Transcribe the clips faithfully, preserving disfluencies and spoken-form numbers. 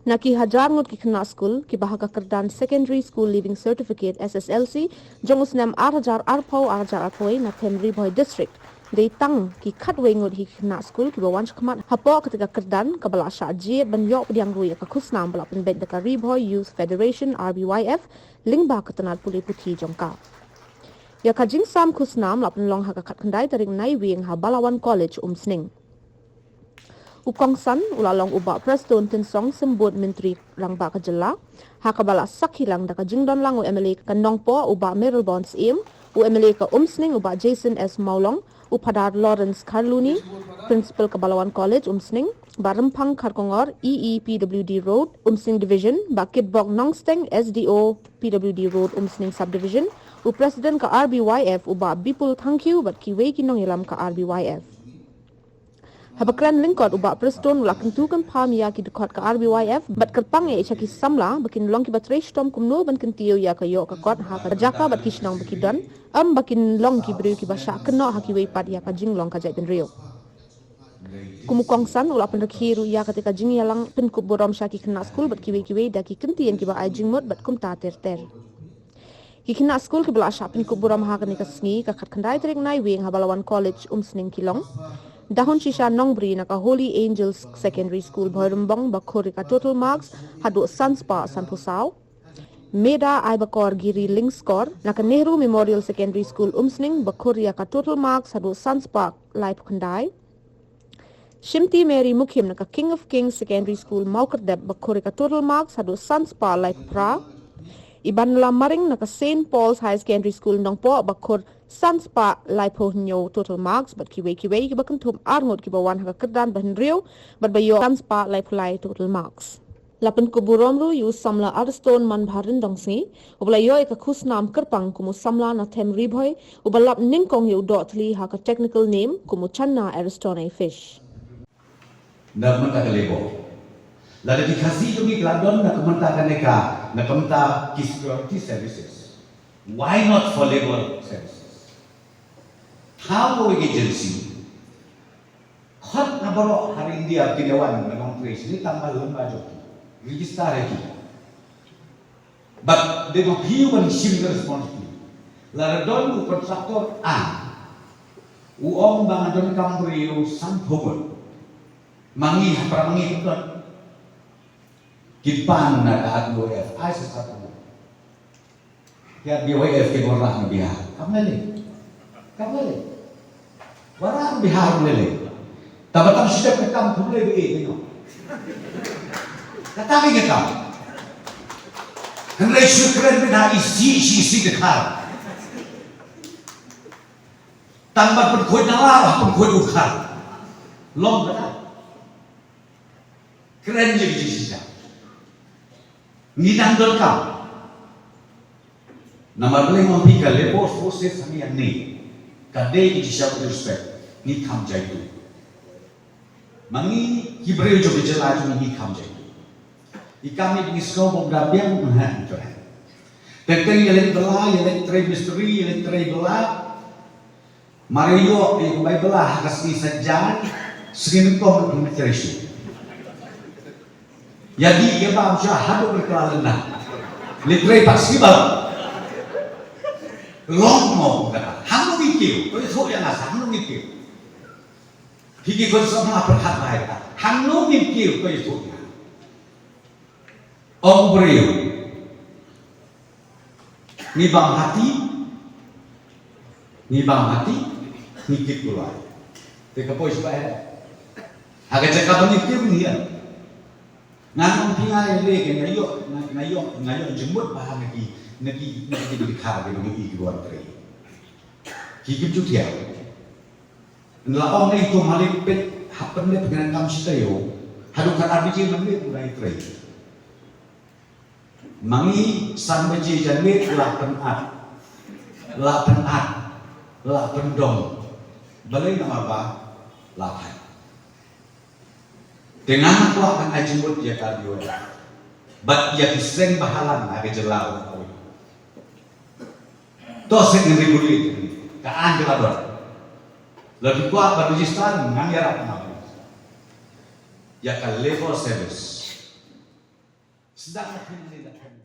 Na ki hajar ngut ki khynnah skul kiba ha ka kyrdan Secondary School Leaving Certificate, S S L C, jong u snem ar hajar arphew ar hajar arphew wei na Them Ri Bhoi District, dei tang ki khatwei ngut hi ki khynnah skul kiba wan shakhmat hapoh kata ka kyrdan, kaba la shah jied ban ïoh pdiang ruh ïa ka khusnam ba la pynbeit da ka Ri Bhoi Youth Federation, R B Y F, lyngba ka tnat pule puthi jong ka. Ïa ka jingsam khusnam la pynlong ha ka khatkhyndai tarik Naiwieng ha Balawan College, Umsning. U kongsan u la long u Bah Prestone Tynsong, Symbud Myntri Rangbah ka Jylla, ha kaba la sakhi lang da ka jingdon lang u M L A ka Nongpoh, u Bah Mayralborn Syiem, u M L A ka Umsning, u Bah Jason S Mawlong, u Phadar Lawrence Kharluni, Principal ka Balawan College, Umsning, Bah Rymphang Kharkongor, E E P W D Road, Umsning Division, Bah Kitbok Nongsteng, S D O P W D Road, Umsning Subdivision, u President ka R B Y F, u Bah Bipul Thangkhiew, bad kiwei ki nongïalam ka R B Y F. Haba kren lyngkot, u Bah Prestone u la kyntu kynpham ïa ki dkhot ka R B Y F bad kyrpang ïa ki samla ba kin long kiba trei shitom kumno ban kyntiew ïa ka ïoh ka kot ha ka jaka bad ki shnong ba ki don, ym ba kin long ki briew kiba shah kynnoh ha kiwei pat ïa ka jinglong ka jaitbynriew. Kum u kongsan u la pynrkhie ruh ïa kata ka jingïalang pynkup burom sha ki khynnah skul bad kiwei kiwei da ki kyntien kiba ai jingmut bad kumta ter ter. Ki khynnah skul kiba la shah pynkup burom ha kane ka sngi, ka khatkhyndai tarik Naiwieng, ha Balawan College, Umsning ki long: Dahun Shisha Nongbri na ka Holy Angels Secondary School, Bhoirymbong, ba khur ïa ka total marks haduh san spah sanphew saw. Meda Aibakor Giri Lyngskor na ka Nehru Memorial Secondary School, Umsning, ba khur ïa ka total marks haduh san spah laiphew khyndai. Shimti Mary Mukhim na ka King of Kings Secondary School, Mawkyrdep, ba khur ïa ka total marks haduh san spah laiphew phra. Ibanla Maring na ka Saint Paul's Higher Secondary School, Nongpoh, ba khur san spah laiphew hynñiew total marks, bad kiwei kiwei kiba kynthup ar ngut kiba wan ha ka kyrdan ba hynriew bad ba ïoh san spah laiphew lai total marks. La pynkup burom ruh ïa u samla Ariston Manbharyndong Sngi, uba la ïoh ïa ka khusnam kyrpang kum u samla na Them Ri Bhoi, uba lap nyngkong ïa u doh thli ha ka technical name kum u Channa Ariston Fish. Na ka bynta ka labor, lada ki Khasi jong ngi ki la don na ka bynta kane ka, na ka bynta ki security services, why not for labor services? Thaw ko agency, khot na baroh ha India ki dei wan na nongtrei sini, tang ba lem ba jong ki, register ïa ki. But dei ma phi u ban shim ka responsibility. Lada don u contractor, ah, u ong ba nga donkam briew sanphew ngut. Ma ngi, ha para ma ngi ki don. Kin pan na ka R B Y F, ai sa sanphew ngut. Ïa, R B Y F ki wanrah na Bihar. Kam lei lei. Kam lei lei. Wanrah na Bihar lei lei. Tang ba tang shi dep ka kam kum lei lei, you know. Kata ka kam. Hynrei shu kren bynta isi, isi, isi ka khar. Tang ba pynkhuid na la, pynkhuid u khar. Long kata. Kren ïa ki jingshisha. Ngi dang donkam. Namar balei, ma phi, ka labor forces hangne hangne ka dei ki jingshisha with respect. Ngi kham jaitu. Ma ngi ki briew jong ka jylla jong ngi, ngi kham jaitu. I kam i ngi sngew bym da biang, ha, to. Teng teng ïa leit bylla, ïa leit trei mistri, ïa leit trei bylla. Mar ïoh ïa ka bai bylla ha ka sngi Saitjaiñ, sngi nyngkong ruh pyntrei shuh. Ïa dih ïa bam sha haduh ka la lynda. Leit trei pat sngi ba la. Long mo kata. Hangno ngin kiew, to ïathuh ïa nga sa, hangno ngin kiew. Phi ki khun samla pyrkhat bai kata. Hangno ngin kiew, to ïathuh ïa nga. Ong u briew, ngi bam hati, ngi bam hati, ngi kit kulai. Te ka poi shuwa eh. Ha ka jaka ba ngi kiew ngi ïa. Nga ong phi, nga ïa leh, nga ïoh, nga, nga ïoh, nga ïoh jingmut bha na ki, na ki, na ki dkhar kiba ngi ïohi ki wan trei. Ki kim ju thiah. Nga la ong ïa i, to ma leit peit hapdeng ne pyndonkam shi taïew. Haduh khatar baje man leit u dei trei. Ma ngi san baje jan leit la pynat. La pynat. La pyndom. Balei? Namar ba la thait. Te nga kwah ban ai jingmut ïa ka R B Y F bad ïa ki seng bahalang ha ka jylla baroh kawei. To seng ngin ri buli ka aiñ ka la don. Lada phi kwah ban register, ngan ïarap na ïa ka labor service. Sdang na phi ni na phi ni.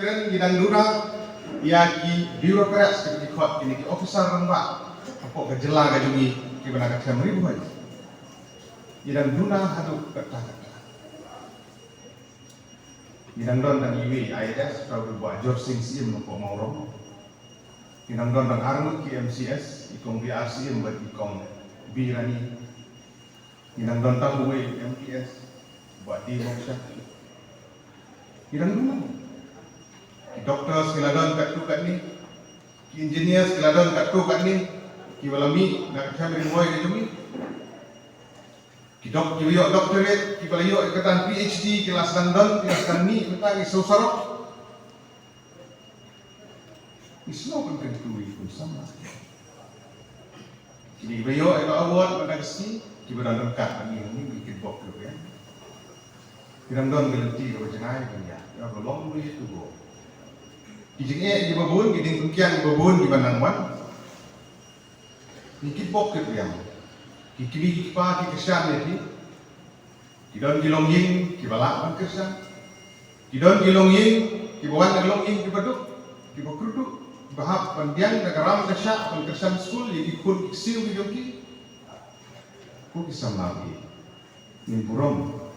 Kren, ngi dang duna ïa ki bureaucrats, ki dkhot, kine ki officer rangbah hapoh ka jylla ka jong ngi kiba na ka them Ri Bhoi. Ngi dang duna haduh katta katta. Ngi dang don tang iwei i A S, uta u Bah Jorsing Syiem na pdeng Mawrong. Ngi dang don tang ar ngut ki M C S, i Kong B R Syiem bad i Kong B Rani. Ngi dang don tang uwei M T S, Bah D Moksha. Ngi dang don. Ki doctors ki la don katto katne. Ki engineers ki la don katto katne. Kiba la mih na ka them Ri Bhoi ka jong ngi. Ki dok, kiba ïoh doctorate, kiba la ïoh ïa kata P H D, ki la sdang don, ki la sdang mih, mynta ngi sngewsarong. Ngi sngew ban kyntu ïa ki khun samla. Kine kiba ïoh ïa ka award mynta ka sngi, kiba dang ryngkat bad ngi hangne, ngi kitbok ïa ki. Ki dang don ka lynti kaba jngai ban ïaid, we have a long way to go. Ki jingeh kiba bun, ki jingpynkiang kiba bun kiba nang wan. Ngi kitbok kitrwiang. Ki kmie ki kpa ki kyrshan ïa phi. Ki don ki longïing kiba lah ban kyrshan. Ki don ki longïing kiba wan na ki longïing kiba duk, kiba kyrduh, kiba hap ban biang da ka ram ka shah ban kyrshan skul ïa ki khun ki ksiew ki jong ki. Ko ki samla ki. Ngin burom.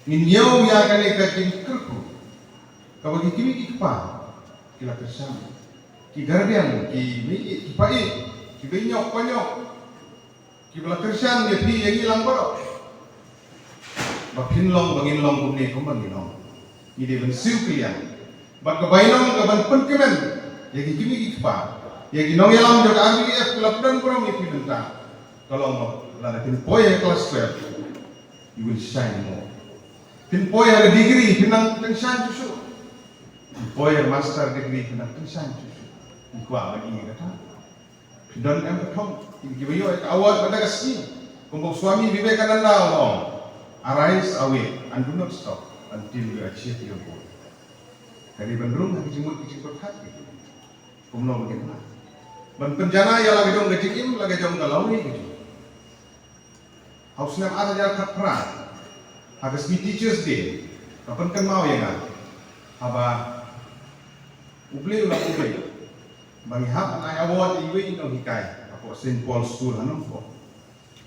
Ngin ïoh ïa kane ka jingkyrkhu kaba ki kmie ki kpa ki la kyrshan. Ki guardian, ki mei, ki pa-i, ki bei nyok pa nyok, kiba la kyrshan ïa phi ïa ngi lang baroh. Ba phin long, ba ngin long kumne kumba ngi long. Ngi dei ban siew kylliang. Bad ka bainong ka ban pynkmen ïa ki kmie ki kpa, ïa ki nongïalam jong ka R B F ki la pyndonkam ïa phi mynta. Ka long ba lada phin poi ha class twelve, you will shine more. Phin poi ha ka degree, phin nang tyngshaiñ shuh shuh. Phin poi ha master degree, phin nang tyngshaiñ shuh shuh. Ngi kwah ban ïa kata. Phi don em ka thong, kin kiba ïoh ka award mynta ka sngi. Kumba u Swami Vivekananda u ong, "Arise, awake, and do not stop until you achieve your goal." Ka dei ban rung ha ki jingmut ki jingpyrkhat ki. Kumno ba ngin lah ban pynjanai ïa la ka jong ka jingim, la ka jong ka lawei ka jong. Ha u snem ar hajar khatphra, ha ka sngi Teachers' Day, ka pynkynmaw ïa nga, haba U Blei u la pynbeit ba ngi hap ban ai award ïa iwei i nonghikai hapoh Saint Paul School ha Nongpoh.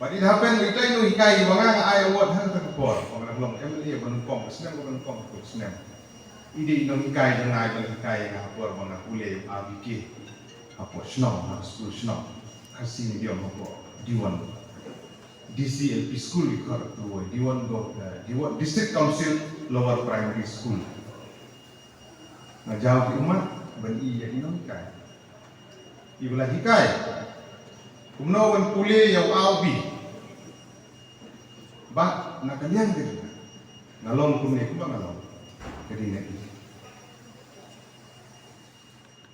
Bad it happened, ita i nonghikai iba nga nga ai award ha kata ka por, ba nga dang long M L A ba nyngkong, ka snem ba nyngkong, ka snem. I dei i nonghikai jong nga iba la hikai ïa nga ha por ba nga pule R B K hapoh shnong, ha skul shnong, Khasi medium hapoh D one. D C L P School ki khot ha Tyrwai, D one go, eh, D one District Council Lower Primary School. Nga jaw ki ummat ban ïoh ïa ki nonghikai. Iba la hikai kumno ban pule ïa u A u B. Bad na ka liang ka jong nga, nga long kumne kumba nga long. Ka dei na i.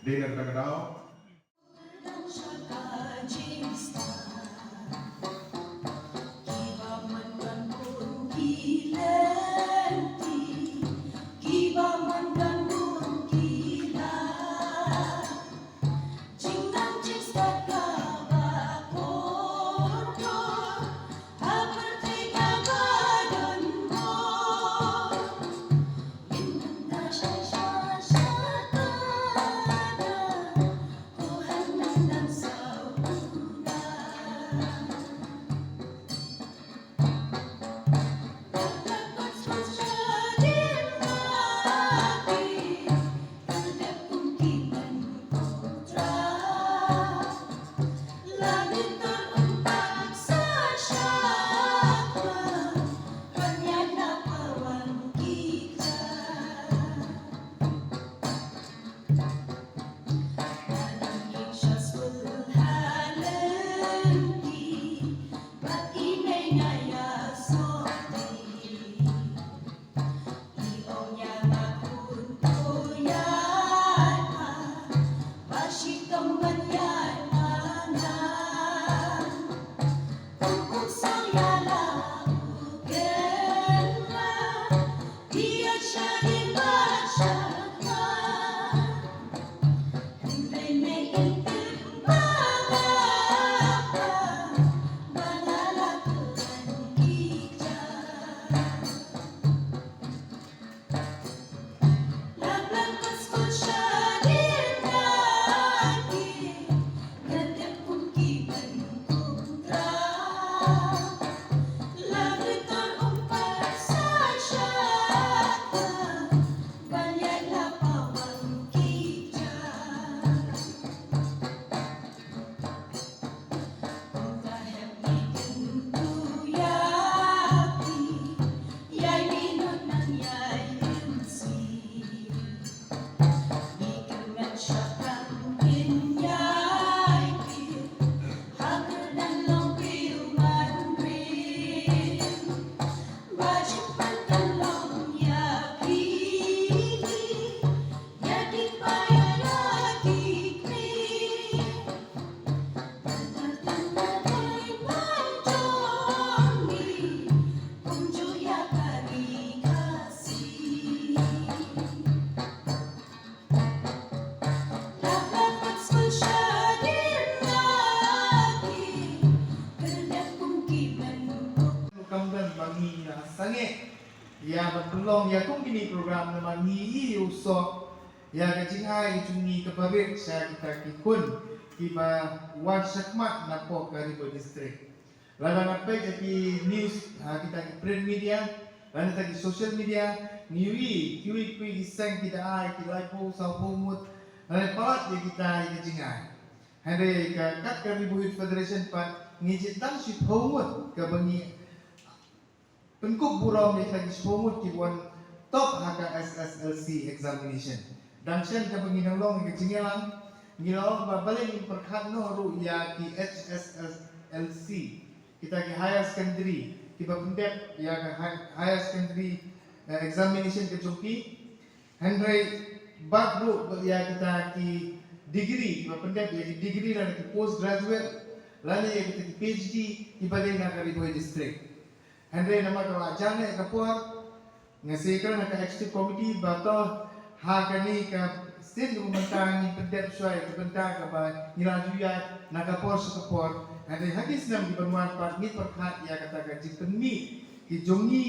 Dei na kata ka daw. Ïa ban pynlong ïa kum kine ki program namar ngi ïohi u soh ïa ka jingai jong ngi ka barit sha kita ki khun kiba wan shakhmat napoh ka Ri Bhoi District. Lada nga peit ïa ki news ha kita ki print media, lada kita ki social media, ngi ïohi kiwei kiwei ki seng ki da ai ki laiphew sawphew ngut, lada palat ïa kita ïa ka jingai. Hynrei ka kat ka Ri Bhoi Youth Federation pat ngi ju tang shiphew ngut kaba ngi pynkup burom ïa kita ki shiphew ngut ki wan top ha ka S S L C examination. Dang shen kaba ngi dang long ïa ka jingïalang, ngi la ong ba balei ngin pyrkhat noh ruh ïa ki H S S L C, kita ki higher secondary kiba pyndep ïa ka hi- higher secondary, eh, examination ka jong ki. Hynrei bad ruh ïa kita ki degree kiba pyndep ïa ki degree lane ki post graduate lane ïa kita ki P H D kiba dei na ka Ri Bhoi District. Hynrei namar ka la jia ïa ka por, nga sa kren ha ka executive committee ba to ha kane ka sien kaba mynta ngi pyndep shuwa ïa ka bynta kaba ngi la ju ïaid na ka por sha ka por. Hynrei ha ki snem kiban wan pat ngi pyrkhat ïa kata ka jingpynmih ki jong ngi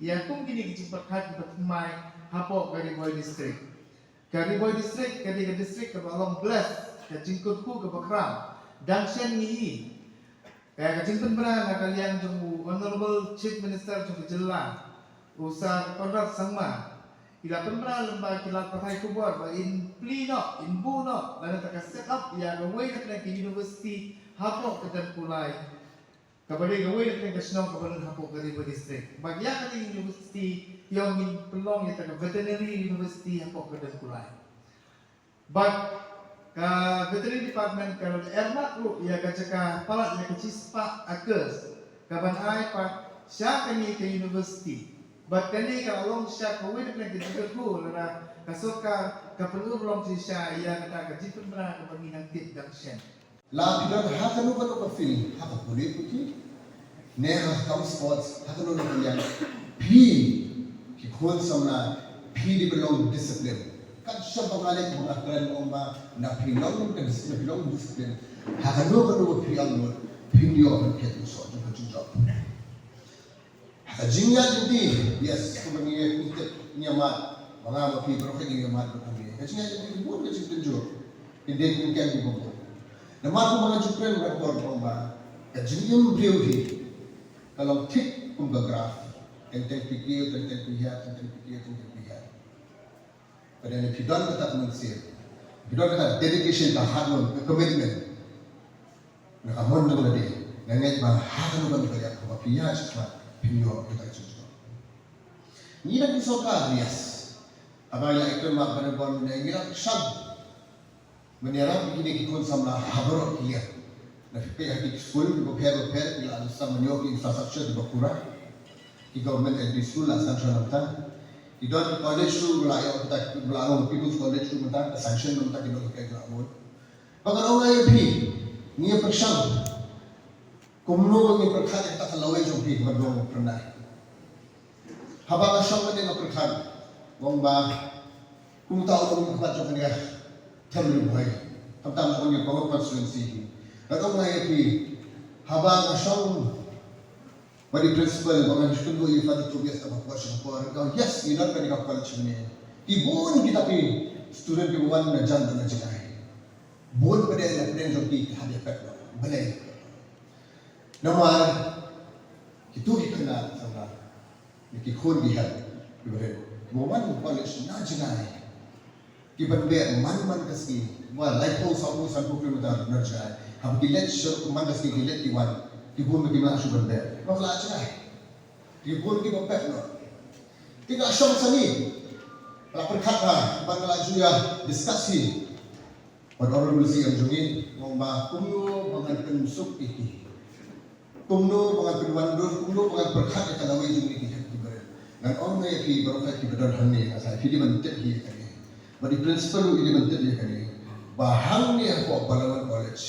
ïa kum kine ki jingpyrkhat kiba thymmai hapoh ka Ri Bhoi District. Ka Ri Bhoi District ka dei ka district kaba long blessed, ka jingkyrkhu kaba khraw. Dang shen ngi ïohi ka, ka jingpynbna na ka liang jong u Honorable Chief Minister jong ka jylla, u Sir Conrad Sangma. Ki la pynbna lem bad ki la pathai khubor ba in plie noh, in buh noh lane ta ka set up ïa kawei na ka university hapoh ka Dam Kulai. Kaba dei kawei na ka shnong kaba don hapoh ka Ri Bhoi District. Bad ïa kane ka university, ïa ngin pynlong ïa ka veterinary university hapoh ka Dam Kulai. Bad ka veterinary department ka la earmark ruh ïa ka jaka palat ïa ka shispah acres kaban ai pat sha kane ka university. Bad kane ka long shisha kawei na ka jingkyrkhu lada ka sorkar ka pynurlong shisha ïa kata ka jingpynbna kaba ngi nang tip dang shen. La phi don ha kano kano ka field, ha ka pule puthi ne ha ka kam sports, ha kano kano ka liang, phi ki khun samla phi dei ban long discipline. Kat shaba nga leh ba nga kren ong ba na phi long ka dis- na phi long discipline, ha kano kano ka field phi ïoh ban phet u soh jong ka jingjop. Ha ka jingïaid lynti, yes, kumba ngi ïa, ngi tip, ngi ïa mad, ba nga ma phi baroh ngi ïa mad bad hangne. Ka jingïaid lynti bun ka jingtynjuh. Ki dei ki kem kiba bun. Namar kumba nga ju kren ha ka por ba ka jingim briew hi ka long thik kum ka graph. Teng teng phi kiew, teng teng phi hiar, teng teng phi kiew, teng teng phi hiar. Ba lada phi don kata ka mynsiem, phi don kata dedication, ka hard work, ka commitment, na ka mon jong lade, nga ngeit ba ha kano kano ka liang kaba phi ïaid shakhmat phin ïoh ïa kata ka jingjuh. Ngi dang ki sorkar, yes. Haba ngi la ïakren bad Bah Nongbah mynne, ngi la kyrshan ban ïarap ïa kine ki khun samla ha baroh ki liang. Na phi peit ha ki skul kiba pher ba pher ki la san ban ïoh ki infrastructure kiba pura. Ki government L P school la sanction na bynta. Ki don ki college ruh ba la ïoh kita, ba la long People's College ruh mynta, ka sanction na bynta ki don ki la bun. Ba nga ong ïa phi, ngi ïa pyrshang kumno ba ngin pyrkhat ïa kata ka lawei jong phi kaba don Prynai. Haba nga shong mynne nga pyrkhat, nga ong ba kumta u nongmihkhmat jong kane ka them Ri Bhoi, khamtam jong kane ka constituency hi. Nga ong ïa phi, haba nga shong bad i principal ba ngan ïakynduh ïa i Father Tobias kaba por sha ka por, nga ong, yes, ngi don kane ka college mynne. Ki bun kita ki student kiba wan na jan bad na jingai. Bun pat na pdeng jong ki ki hap ïa pep noh. Balei? Namar kito ki khynnah samla, ne ki khun ki hep, kiba rit, kiba wan college na jingai, kiban beh man man ka sngi, ba laiphew, sawphew, sanphew kilometer na jingai. Haba ki leit sha man ka sngi, ki leit ki wan, ki bun ba kim lah shuh ban beh. Ba la jingai. Ki bun kiba pep noh. Te nga shong sani, la pyrkhat ba, ba nga la ju ïa discuss hi bad Honorable C M jong ngi, nga ong ba kumno ba ngan pynsuk ïa ki, kumno ba ngan pynwandur, kumno ba ngan pyrkhat ïa ka lawei jong ngi ki hep kiba rit. Ngan ong ïa phi baroh kiba don hangne, nga sa phi dei ban tip hi ïa kane. Bad i principal ruh i dei ban tip ïa kane, ba hangne hapoh Balawan College,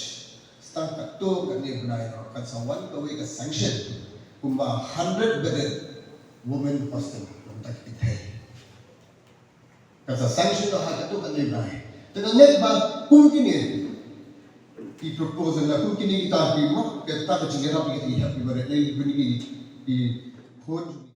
tang katto katne bnai noh kan sa wan kawei ka sanction kumba hundred bedded women hostel, kumta ki thei. Kan sa sanction noh ha katto katne bnai. Te nga ngeit ba kum kine ki proposal, la kum kine kita ki mo, kita ka jingïarap ki, ki hep kiba rit, ki, ki, ki khun